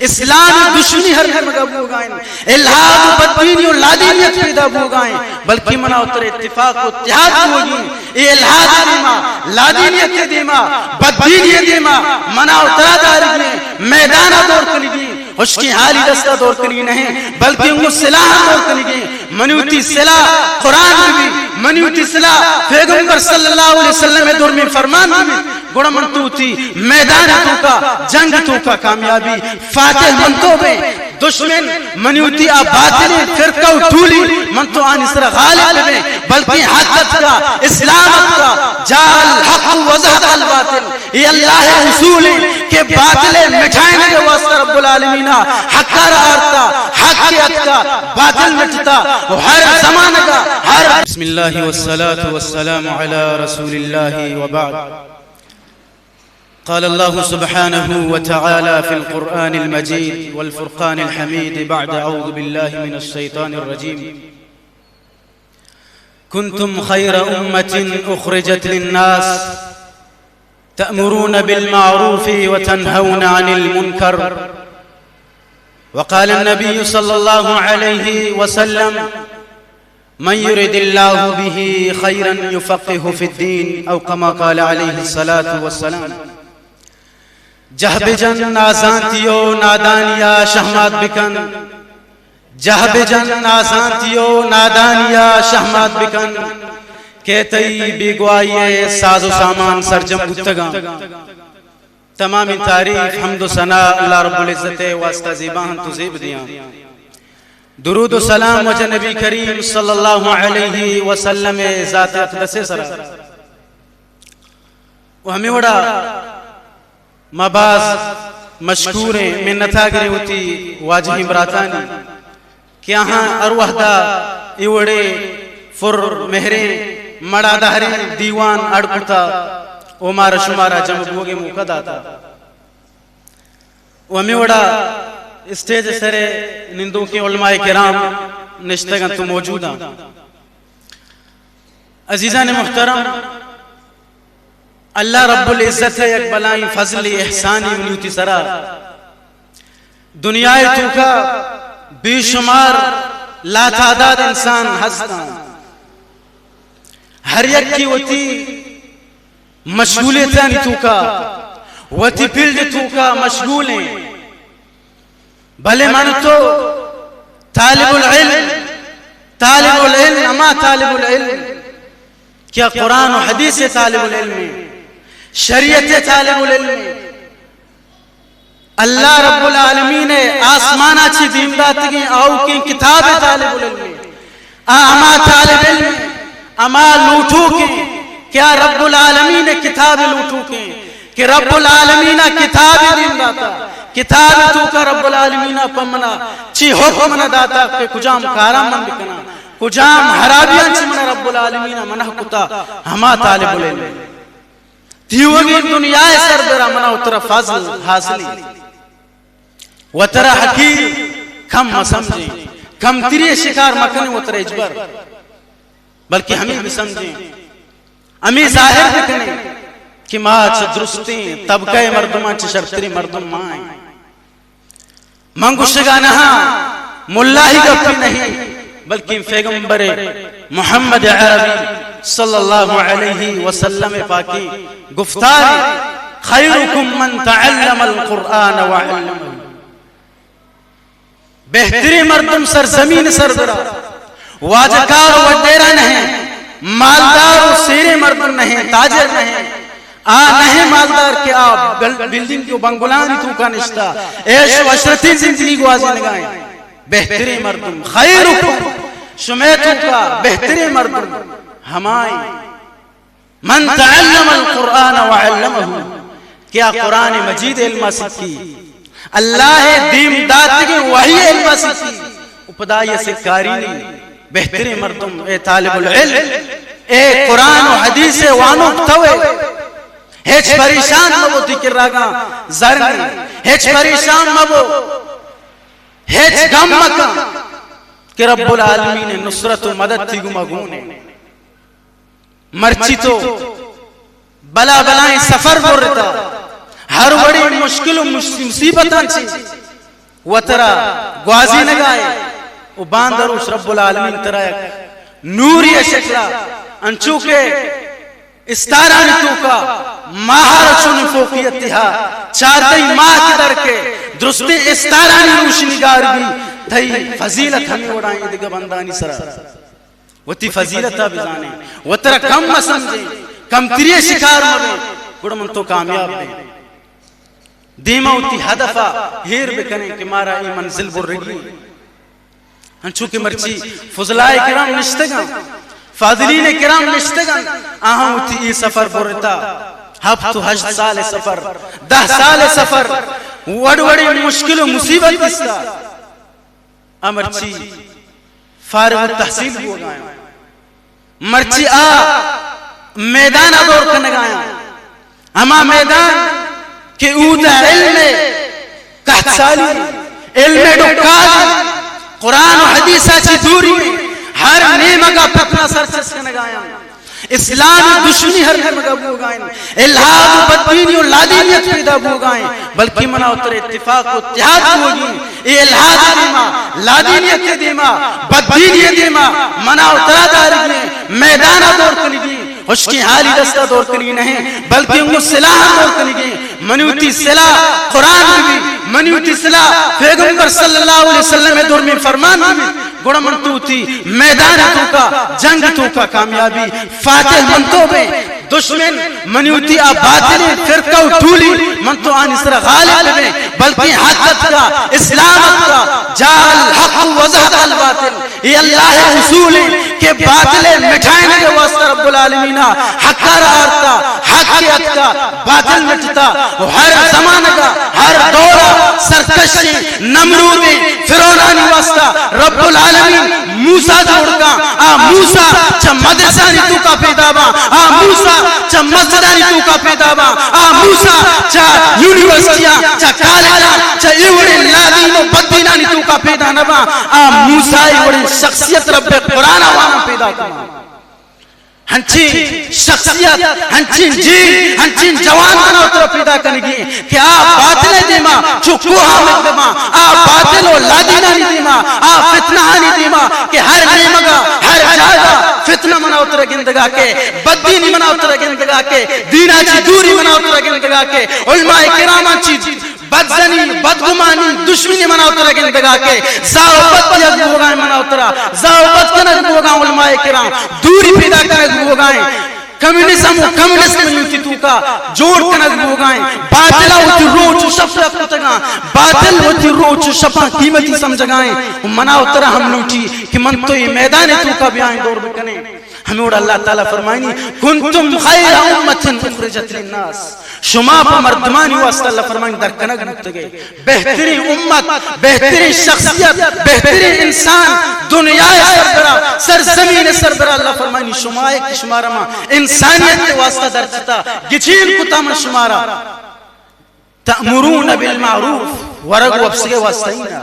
اسلام دشمنی ہر نیمگا بوگائیں، الحاد و بددینی و لادینیت پیدا بوگائیں، بلکہ منا و ترا اتفاق و اتحاد بوگی۔ اے الحاد دیما، لادینیت دیما، بددینی دیما منا و ترا دارگی، میدانا دور کنگی، ہشکیں حالی دستا دور کنگی نہیں، بلکہ انگو سلاح دور کنگی۔ منی وتی سلاح قرآن بی، منی وتی سلاح پیغمبر صلی اللہ علیہ وسلم دور میں فرمان بی، گڑا من تو وتی میدان توکا، جنگ توکا کامیابی فاتح من تو بے۔ دشمن منی وتی آ باطلیں فرقہ و ٹولی، من تو آنی سرا غالب بے، بلکہ حق اتکا، اسلام اتکا، جاء الحق وزهق الباطل۔ اے اللہ اصول ہیں کہ باطل مٹھائنے کے واسطہ رب العالمین حق را آرتا، حق اتکا، باطل مٹتا، و ہر زمانگا، ہر بسم الله والصلاة والسلام على رسول الله وبعد. قال الله سبحانه وتعالى في القرآن المجيد والفرقان الحميد بعد أعوذ بالله من الشيطان الرجيم. كنتم خير أمة أخرجت للناس تأمرون بالمعروف وتنهون عن المنكر. وقال النبي صلى الله عليه وسلم: من يرد الله به خيرا يفقهه في الدين، أو كما قال عليه الصلاة والسلام. جہ بجن نازانتی و نادانیا شہمات بکن، جہ بجن نازانتی و نادانیا شہمات بکن، کہ تئی بیگواہی ساز و سامان سرجم بوتگاں۔ تمامیں تعریف، حمد و ثنا اللہ رب العزت ءِ واسطہ زیبا انت و زیب دیاں۔ درود و سلام واجہ نبی کریم صلی اللہ علیہ وسلم ءِ ذات اقدس ءِ سرا۔ و ہمے وڑا ما باز مشکور ایں، منتاگر ایں وتی واجہیں براتانی کہ آہاں ہر وہدا اے وڑیں پر مہریں مڑادہریں دیوان اڈ کتا و مارا شمارا جمع بوگے موقع داتا۔ و ہمے وڑا اسٹیج سرے نندوکیں علماء کرام نشتگ انت و موجود انت۔ عزیزان محترم، اللہ رب العزت ءِ یک بلائیں فضل احسانی منی وتی سرا۔ دنیا ءِ توکا بے شمار لاتعداد انسان ہستاں۔ ہر یکے وتی مشغولیتانی توکا، وتی فیلڈ توکا مشغول ایں۔ بلے من تو طالب العلم، طالب العلم، ہما طالب العلم کہ قرآن و حدیث ءِ طالب العلم ایں، شریعت ءِ طالب العلم ایں، اللہ رب العالمین ءِ آسمانا چہ دیم داتگیں آؤکیں کتاب ءِ طالب العلم ایں۔ آ ہما طالب علم، ہما لوٹوک ایں کہ آ رب العالمین ءِ کتاب ءِ لوٹوک ایں کہ رب العالمین ءَ کتاب ءَ دیم داتا، کتاب ءِ توکا رب العالمین ءَ پہ منا چی حکم منا داتا کہ کجام کاراں من بکناں، کجام حرابیاں چہ منا رب العالمین ءَ منع کتا، ہما طالب العلم۔ تیوگیں دنیا ءِ سربرا منا و ترا فضل حاصل ایں۔ و ترا حقیر کم مہ سمجھیں، کمتری ءِ شکار مہ کنیں و ترا ہچبر، بلکہ ہمے بہ سمجھیں، ہمے ظاہر بہ کنیں کہ ما چہ درستیں طبقہ ءِ مردماں چہ شرتریں مردم ما ایں۔ من گوشگا نہ آں، ملاہی گپے نہ ایں، بلکیں پیغمبر محمد عربی صلی اللہ علیہ وسلم ءِ پاکیں گفتار ایں، خیرکم من تعلم القرآن وعلمہ۔ بہتریں مردم سرزمین ءِ سربرا واجہ کار و وڈیرا نہ ایں، مالدار و سیریں مردم نہ ایں، تاجر نہ ایں، آ نہ ایں مالدار کہ آ بل-، بلڈنگ و بنگلانی توکا نشتا، عیش و عشرتیں زندگی گوازینگا ایں۔ بہتریں مردم، خیرکم، شمئے توکا بہتریں مردم ہما ایں من تعلم القرآن وعلمہ، کہ آ قرآن مجید ءِ علم ءَ سکی، اللہ ءِ دیم داتگیں وحی ءِ علم ءَ سکی، و پدا آئی ءَ سکارینی۔ بہتریں مردم اے طالب العلم، اے قرآن و حدیث ءِ وانوک تو ئے، ہچ پریشان مہ بو، تئی کرا اگاں زر نی، ہچ پریشان مہ بو، ہچ گم مکن کہ رب العالمین ءِ نصرت و مدد تئی گوما گون ایں۔ مرچی تو بلا بلائیں سفر برتا، ہر وڑیں مشکل و مص-، مصیبتاں چہ وترا گوازینگائے و باندروش رب العالمین ترا یک نوری شکلا انچو کہ استارانی توکا ماہر چون فوقیت تہا چاردہ ماہ کی در کے درستیں استارانی روشنی گار بی، تئی فضیلت ہمیں وڑائیں دگہ بندانی سرا۔ وتی فضیلتا بزانیں، وترا کم مسمجھیں، کمتری شکار مبیں، گڑا من تو کامیاب بیں۔ دیما وتی ہدفا ہیر بکنیں کہ مارا اے منزل برگی۔ انچو کہ مرچی فضلاء کرام نشتگاں، فاضلین کرام نشتگاں، آہاں وتی اے سفر برتا، ہفت و ہشت سال سفر، دہ سال سفر، وڑ وڑیں مشکل و مصیبت دستا۔ آ مرچی فارغ التحصیل بوگایاں۔ مرچی آ میدان ء دور کنگایاں۔ ہما میدان کہ اودا علم کہت سالی، علم ڈکالی، قرآن و حدیث ء چی دوری، ہر نیمگا فتنہ سرچس کنگایاں۔ اسلام دشمنی ہر نیمگا بوگائیں، الحاد و بددینی و لادینیت پیدا بوگائیں، بلکہ منا اتر اتفاق و اتحاد بوگی۔ اے الحاد دیما، لادینیت دیما، بددینی دیما منا اترا دارگی، میدانا دور کنگی، ہشکیں حالی دستا دور کنگی نہیں، بلکہ انگو سلاح دور کنگی۔ منی وتی سلاح قرآن بی، منی وتی سلاح پیغمبر صلی اللہ علیہ وسلم دور میں فرمان بی، گڑا من تو وتی میدان توکا، جنگ توکا کامیابی فاتح من تو بے۔ دشمن منی وتی آ باطل فرقہ و ٹولی من تو آنی سر غالب بے، بلکہ حق اتکا، اسلام اتکا، جاء الحق و زهق الباطل۔ اے اللہ اصول ہیں کہ باطل مٹھائنے کے واسطہ رب العالمین حق را آرتا، حق اتکا، باطل مٹتا۔ و ہر زمانگا، ہر دورا سرکشیں نمرودیں فرعونانی واسطہ رب العالمین موسیٰ جوڑ کاں۔ آ موسیٰ چہ مدرسانی توکا پیدا باں، آ موسیٰ چہ مسجدانی توکا پیدا باں، آ موسیٰ چہ یونیورسٹیاں، چہ کالجاں، چہ اے وڑیں لادین و بددینانی توکا پیدا نہ باں۔ آ موسیٰ اے وڑیں شخصیت رب قرآن آوانا پیدا کاں۔ ہنچیں شخصیت، ہنچیں جیل، ہنچیں جوان منا اترا پیدا کنگی کہ آ باطل دیما چو کوہا مکدما، آ باطل و لادینانی دیما، آ فتنہانی دیما کہ ہر نیمگا، ہر جاگا فتنہ منا اترا گندگا کہ بددینی منا اترا گندگا کہ دینا چی دوری منا اترا گندگا کہ علماء کراماں چی بدزنی، بدگمانی، دشمنی منا اترا گندگا کہ زاہ و بد دیگ بوگائیں منا اترا، زاہ و بد کنگ بوگا علماء کرام، دوری پیدا کنگ بوگائیں۔ کمیونزم و کمیونسٹ منی وتی توکا جوڑ کنگ بوگائیں۔ باطل وتی روچ و شپ کتگاں، باطل وتی روچ و شپاں قیمتی سمجھگائیں۔ و منا اترا ہم لوٹی کہ من تو اے میدان توکا بیائیں دور بکنیں۔ ہمے وڑ اللہ تعالی فرمائنی، کنتم خیر امة اخرجت للناس، شما پہ مردمانی واسطہ اللہ فرمائنی در کنگ بوتگے، بہترین امت، بہترین شخصیت، بہترین انسان، دنیا سربرا، سرزمین سربرا، اللہ فرمائنی شما ایک شمارا ما انسانیت کے واسطہ در چتا، گچین کتا من شمارا۔ تأمرون بالمعروف، ورگ وپسگے واسطہ ہی نہ۔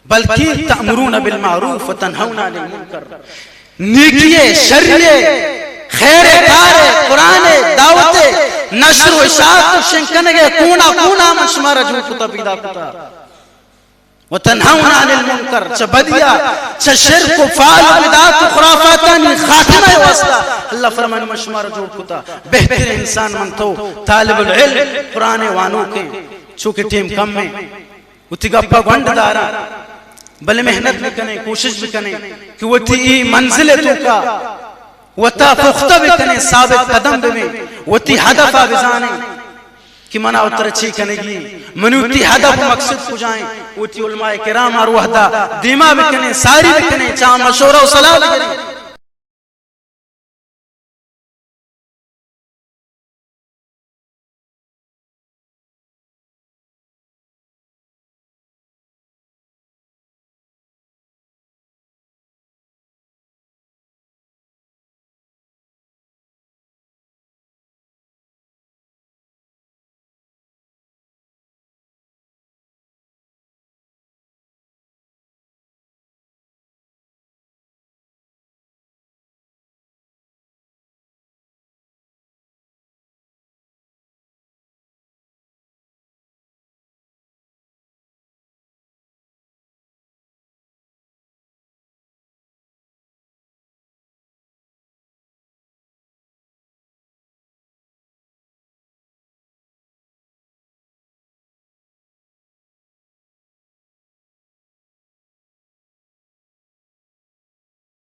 بلکہ تأمرون بالمعروف و تنهون عن المنکر، نیکی ء، شری ء، خیر ء کار ء، قرآن ء دعوت ء نشر و اشاعت و شنگ کنگ ء کونا کونا من شمارا جوڑ کتا، پیدا کتا۔ و تنهون عن المنکر، چہ بدیا، چہ شرک و فال و بدعات و خرافاتانی خاتمہ ء واسطہ اللہ فرمائنی من شمارا جوڑ کتا۔ بہترین انسان من تو طالب العلم، قرآن ء وانوکیں، چونکہ ٹیم کم ہے۔ وتی گپا گونڈ داراں، بلے محنت بکنیں، کوشش بکنیں کہ وتی اے منزل ء توکا وتا پختہ بکنیں، ثابت قدم ببیں، وتی ہدف ء بزانیں کہ منا وتر چی کنگی، منی وتی ہدف و مقصد کجائیں، وتی علماء کرام ہر وحدہ دیما بکنیں، ساری بکنیں، چاہ مشورہ و صلاح بگریں۔